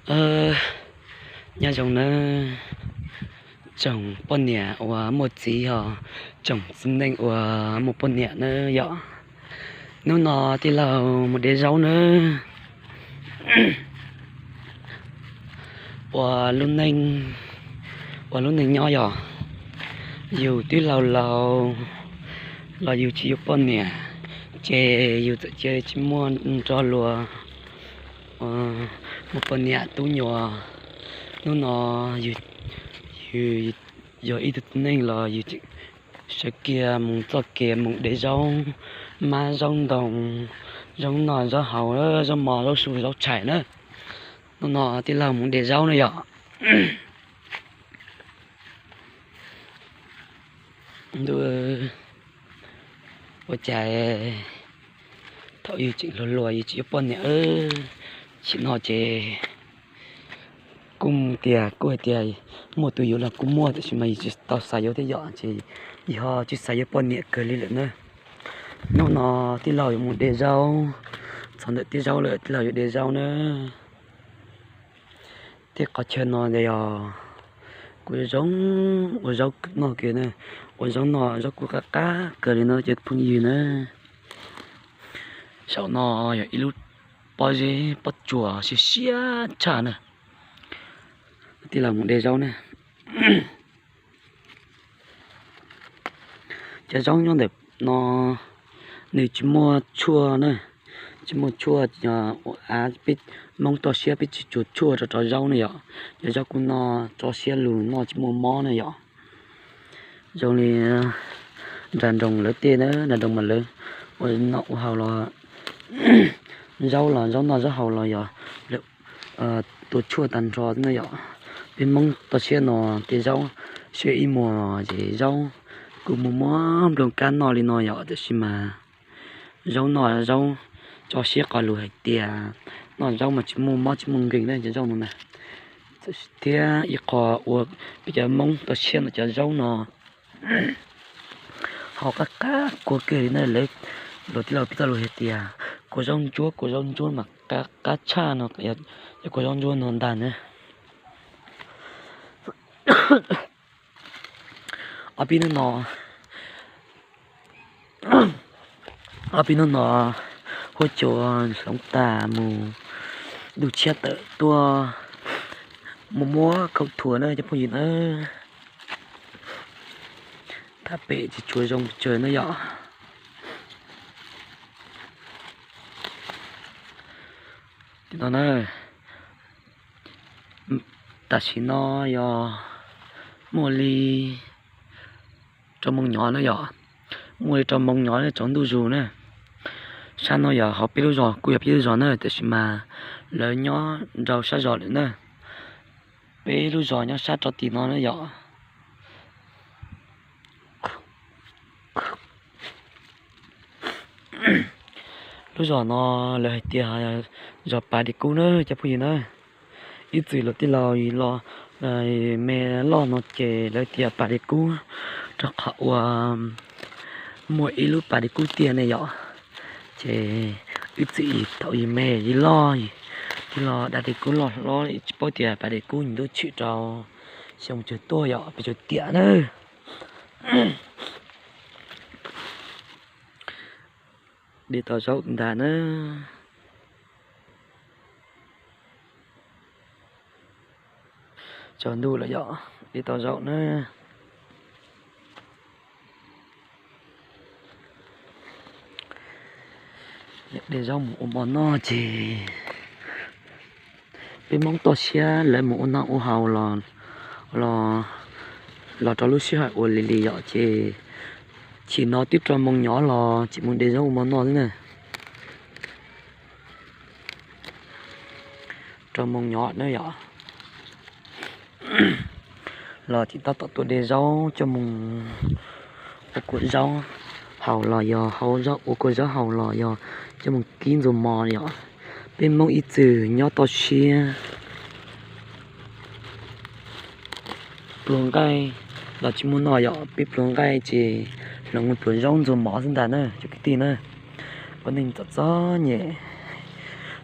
Nyob zoo nawb tsoom poj niam uas muaj txiv hos tsoom txiv neej uas muaj poj niam nawb yom. Hnub no tij laug mus de zaub nawb. Ua lub neej, ua lub neej nyob yog yus twb laus laus los yus tsis yuav poj niam, ces yus txawm cia tsis muaj nrog luag muaj poj niam tub nyuam. Hnub no yus yog ib tug txiv neej los yus sawv kiag mus txoj kev mus de zaub mab zaub ntoo, zaub noj zaub haus, zaub mov zaub su zaub tshais na. Hnub no tij laug mus de zaub na yom. Ntuj, ua cas thaum yus tseem hluas hluas yus tsis yuav poj niam, tam sim no ces kuj tias kuj hais tias muaj tus yuav los kuj muaj, tab sis mas yus tsis tau xav yuav thiab yom, ces yus ho tsis xav yuav poj niam kawg li lawm na. Hnub no tij laug yuav mus de zaub, txog ntawm tej zaub lawm tij laug yuav de zaub na. Tej qhov chaw no ntawd yog kuv zoo ua zaub noj kiag na, ua zaub noj zaub kuj qab qab kawg li no cov phooj ywg na. Saum no yog ib lub pob zeb pob tsuas siab siab tshaj na. Tij laug mus de zaub na. Cov zaub nyob ntawm no nws tsis muaj tshuaj na, tsis muaj tshuaj, ua av peb Hmoob toj siab peb tsis tsuag tshuaj rau cov zaub na yom. Cov zaub kuj noj tso siab lug noj tsis muaj mob na yom. Zoo li nram nroog lawv tej na, nram nroog mas lawv ua noj ua haus los zaub los zaub noj zaub haus los yog lawv tua tshuaj tag nrho na yom. Peb Hmoob toj siab no tej zaub siab ib muag ces zaub kuj muaj muab nplooj kab noj li no yom, tab sis mas zaub noj zaub tso siab qhov lus hais tias noj zaub mas tsis muaj mob tsis muaj nkeeg na cov zaub no na. Thiab ib qho uas peb cov Hmoob toj siab no cov zaub no ho qab qab kua kiag li na. Lawv luag tij laug peb txoj lus hais tias kua zaub ntsuab kua zaub ntsuab mas qab tshaj no, yog kua zaub ntsuab no ntag na. Ob peb hnub no, ob peb hnub no huab cua hloov tas mus, ntuj tshiab tawm tuaj, muaj muab khaub thuas na cov phooj ywg na. Thaj pem tsis tshua zoo pes tsawg na yom. Tim no na, tam sim no yog muaj li rau moo nyov na yom, muaj li rau moo nyov tsaus ntuj zus na. Sab no yog hauv peb lub zos kuj yog peb lub zos na, tab sis mas lawv nyob nrau sab zos lawm na. Peb lub zos nyob sab rau tim no na yom. Lub zos no lawv hais tias zos Pas Dej Kub na cov phooj ywg na. Ib txwm luag tij laug los me loj no ces lawv tias Pas Dej Kub, rau qhov uas muaj ib lub pas dej kub tiag ne yom. Ces ib txwm thaum yus me yus loj, yus los da dej kub loj hlob tsis paub tias pas dej kub nws twb tshwm rau xyoo tsawg tuaj yom, pes tsawg tiam na. De tau zaub ntag na. Tsaus ntuj lawm yom, de tau zaub na. De zaub mus ua mov noj ces peb Hmoob toj siab lawv mus ua noj ua haus los, los rau lub sij hawm ua li li yom, ces chim no twb rau moo nyov los tseem mus de zaub ua mov noj xwb na. Rau moo nyov na yom, los tseem tab tom tuaj de zaub coj mus ua kua zaub haus los yog hau zaub, ua kua zaub haus los yog coj mus kib ntxuag mov yom. Peb Hmoob ib txwm nyob toj siab pluas nqaij los tsis muaj noj yom, peb pluas nqaij ces hloov pluas zaub ntxuag mov xwb ntag na cov kwv tij na. Ua neej txom txom nyem,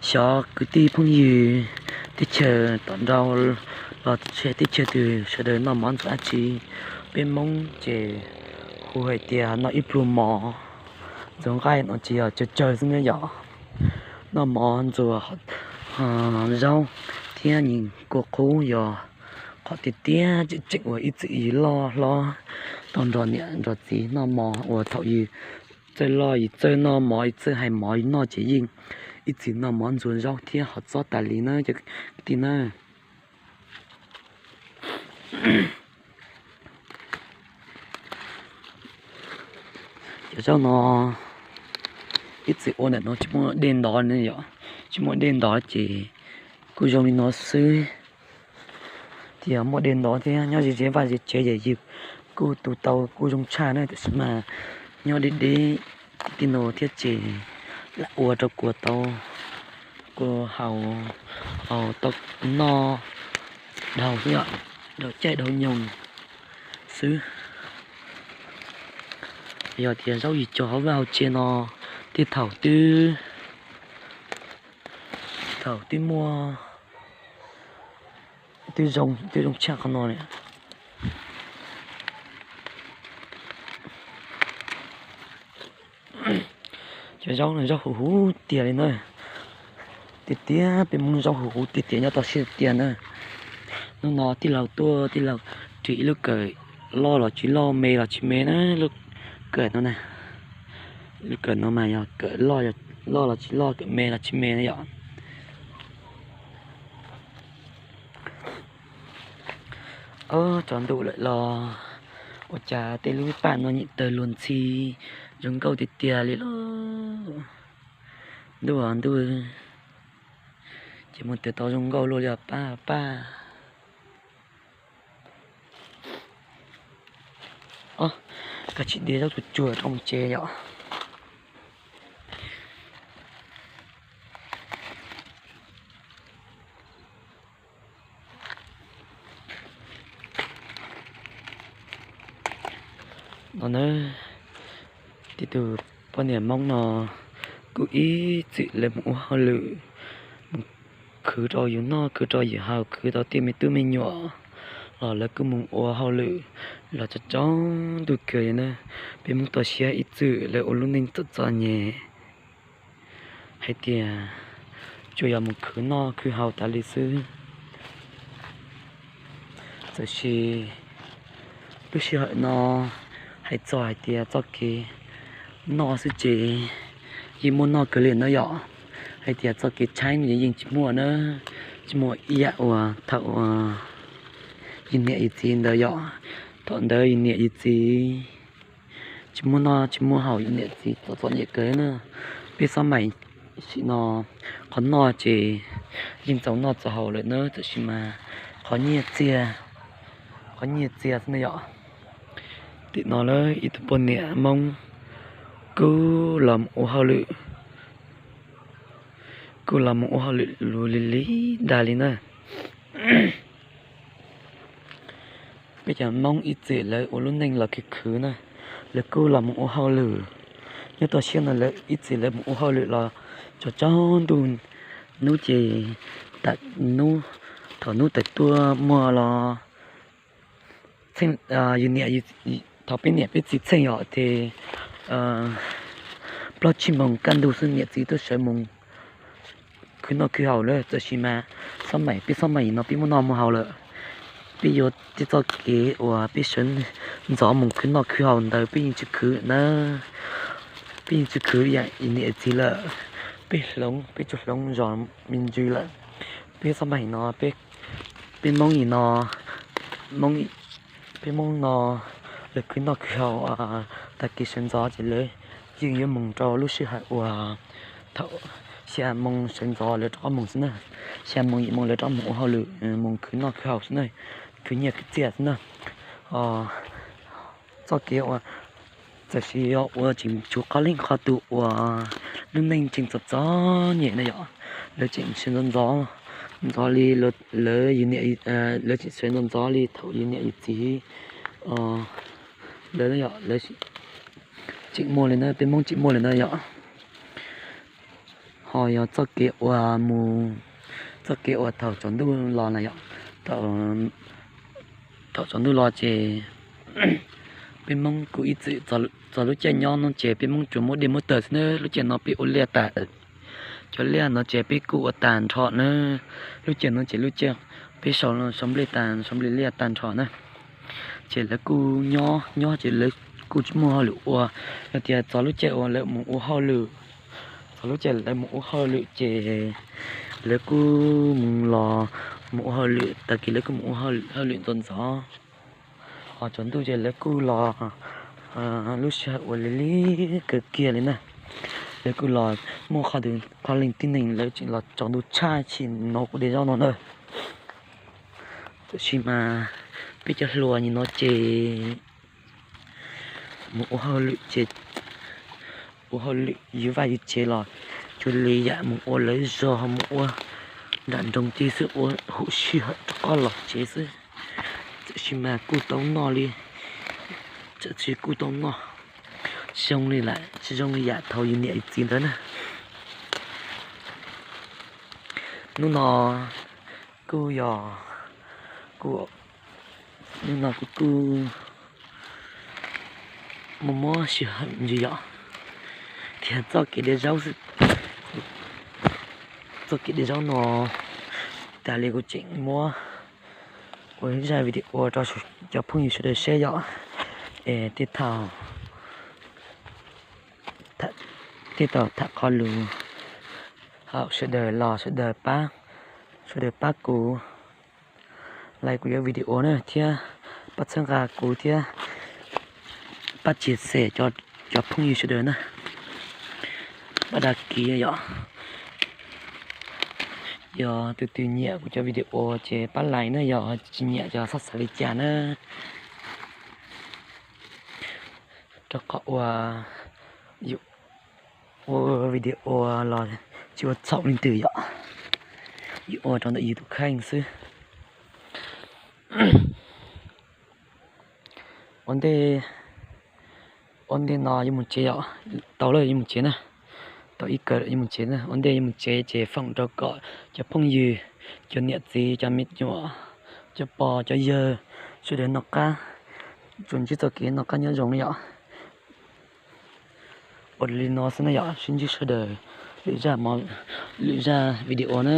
xyov kwv tij phooj ywg Teb chaws tom nrau los teb chaws twg sawv daws noj mov ntxuav dab tsi? Peb Hmoob ces hu hais tias noj ib pluag mov ntxuav nqaij no ces yog tsawg tsawg xwb na yom. Noj mov ntxuav zaub thiab nyias kua qub yog qhov tiag tiag tseem tseem uas ib txwm yus loj hlob tau nrog niam nrog txiv noj mov uas thaum yus txawj loj yus txawj noj mov yus txawj hais mov yus noj ces yeej ib txwm noj mov ntxuav zaub thiab hov txob tas li na cov kwv tij na. Cov zaub no ib txwm ua ntawm no tsis muaj dej ntov ne yom, tsis muaj dej ntov ces kuj zoo li no xwb. Tias muaj dej ntov thiab nyob ze ze vaj ze tsev ces yus kuj tu tau kuj zoo tshaj na, tiam sis mas nyob deb deb tij no thiab ces lam ua rau kua tau, kua haus, haus tau noj dhau xwb, dhau caij dhau nyoog xwb. Yog tias zaub yus cog hauv vaj hauv tsev no, tej thaum twb, thaum twb muaj, twb zoo, twb zoo tshaj qhov no li. Cov zaub no zaub huv huv tiag li na. Tiag tiag peb Hmoob zaub huv huv tiag tiag nyob toj siab tiag na. Hnub no tij laug tuaj tij laug ris ib lub kawm loj los tsis loj me los tsis me na, lub kawm no na. Lub kawm no mas yog kawm loj los tsis loj, kawm me los tsis me na yom. Tsaus ntuj lawm los ua cas tej lub paj no nyeem tawg luag ntxhi zoo nkauj tiag tiag li lauj. Ntuj os ntuj, ces mus twg tau zoo nkauj luaj li os pab pab. Kav tsij de zaub tsuag tsuag rau mus tsev yom. No na, tib tug poj niam Hmoob no kuj ib txwm lawv mus ua hauj lwm, mus khwv rau yus noj khwv rau yus haus khwv rau tej me tub me nyuam los lawv kuj mus ua hauj lwm los tsaus tsaus ntuj kawg li na. Peb Hmoob toj siab ib txwm lawv ua lub neej txom txom nyem hais tias tsuas yog mus khwv noj khwv haus tas li xwb. Tiam sis lub sij hawm no hais txog hais tias txoj kev noj xwb ces yeej muaj noj kawg li na yom. Hais tias txoj kev tshaib no yeej tsis muaj na, tsis muaj ib yam uas thaum uas yus niam yus txiv ntawd yom. Thaum ntawd yus niam yus txiv tsis muaj noj tsis muaj haus, yus niam txiv txom txom nyem kawg na. Peb xab maim sim no qhov noj ces yeej txaus noj txaus haus lawm na, tiam sis mas qhov nyiaj txiag, qhov nyiaj txiag xwb na yom. Tim no lawm ib tug poj niam Hmoob kuj los ua hauj lwm, kuj los mus ua hauj lwm luv li li dag li na. Peb cov Hmoob ib txwm lawv ua lub neej los khwv khwv na, lawv kuj los mus ua hauj lwm. Nyob toj siab no lawv ib txwm lawv mus ua hauj lwm los tsaus tsaus ntuj, hnub ces tam hnub, thaum hnub tawm tuaj muag los yus niam, thaum peb niam peb txiv txheej yom ces plaub tsib moos kaj ntug xwb niam txiv twb sawv mus khwv noj khwv haus lawm. Tiam sis mas xab maim, peb xab maim no peb muaj noj muaj haus lawm, peb yuav tej txoj kev uas peb sawv ntxov mus khwv noj khwv haus ntawd peb yeej tsis khwv na. Peb yeej tsis khwv ib yam niam txiv lawm. Peb hloov, peb tsuas hloov zos me ntsis lawm. Peb xab maim no, peb Hmoob no, peb Hmoob no lawv khwv noj khwv haus tag kis sawv ntxov ces lawv yeej yuav mus rau lub sij hawm uas thaum xya moos sawv ntxov lawv rov qab mus xwb na. Xya moos yim moos lawv rov qab mus ua hauj lwm, mus khwv noj khwv haus xwb na, khwv nyiaj khwv txiaj xwb na. Txoj kev uas txawm sis yog ua tseem tshuav qhov leej qhov tus uas lub neej tseem txom txom nyem na yom, lawv tseem sawv ntxov ntxov, ntxov li lawv yus niam, lawv tseem sawv ntxov ntxov li thaum yus niam yus txiv lawv, lawv tseem muaj li na, peb Hmoob tseem muaj li na yom. Ho yog txoj kev uas mus Txoj kev uas thaum tsaus ntuj los na yom, thaum tsaus ntuj los ces peb Hmoob kuj ib txwm txog lub caij nyob no ces peb Hmoob tsuas muab dej muab taws xwb na. Lub caij no peb ua liaj tas, cov liaj no ces peb kuj ua tag nrho na. Lub caij no ces lub caij peb sau, sau nplej tas, sau nplej liaj tag nrho na. Ces lawv kuj nyob nyob ces lawv kuj tsis muaj hauj lwm ua. Yog tias txog lub caij uas lawv mus ua hauj lwm, txog lub caij lawv mus ua hauj lwm ces lawv kuj mus los, mus ua hauj lwm, tag kis lawv kuj mus ua hauj lwm ntxov ntxov. Ho tsaus ntuj ces lawv kuj los, lub sij hawm uas li li kawg kiag li na, lawv kuj los muaj qhov twg qhov leej tib neeg lawv tseem los tsaus ntuj tshaj tshim no kuv de zaub no na. Tab sis mas peb cov hluas nim no ces mus ua hauj lwm ces ua hauj lwm yws vaj yws tsev los cuag li yam mus ua lawv zog, mus ua nram nroog teb xwb, ua hum sij hawm rov qab los tsev xwb. Tab sis mas kuj tau noj li, tab sis kuj tau noj, tsis zoo li lawm, tsis zoo li yam thaum yus niam yus txiv ntawd na. Hnub no kuj yog, kuj, hnub no kuv kuj muaj mob sij hawm ntsis yom, thiab txoj kev de zaub xwb, txoj kev de zaub no tas li kuv tseem muab ua zaj video rau cov phooj ywg sawv daws saib yom. Es tej thaum, tej thaum tham qhov lus, sawv daws los sawv daws pab, sawv daws pab kuv like kuv cov video na thiab pab txhawb nqa kuv thiab pab chia sẻ cov phooj ywg sawv daws na, pab đăng ký yom. Yog tus twg nyiam kuv cov video ces pab like na, yog tsis nyiam ces txhob xav li cas na. Rau qhov uas yus ua video los tsis ua txhaum leej twg yom, yus ua rau ntawm yus tus kheej xwb. Ua ntej, ua ntej no yuav mus tsev yom, tau lawm yuav mus tsev na, tau ib kawm yuav mus tsev na. Ua ntej yuav mus tsev ces foom rau kom cov phooj ywg, cov niam txiv, cov me nyuam, cov pog cov yawg sawv daws noj qab, tsuas ntsib txoj kev noj qab nyob zoo na yom. Ua li no xwb na yom, sib ntsib sawv daws lwm zaj, lwm zaj video na.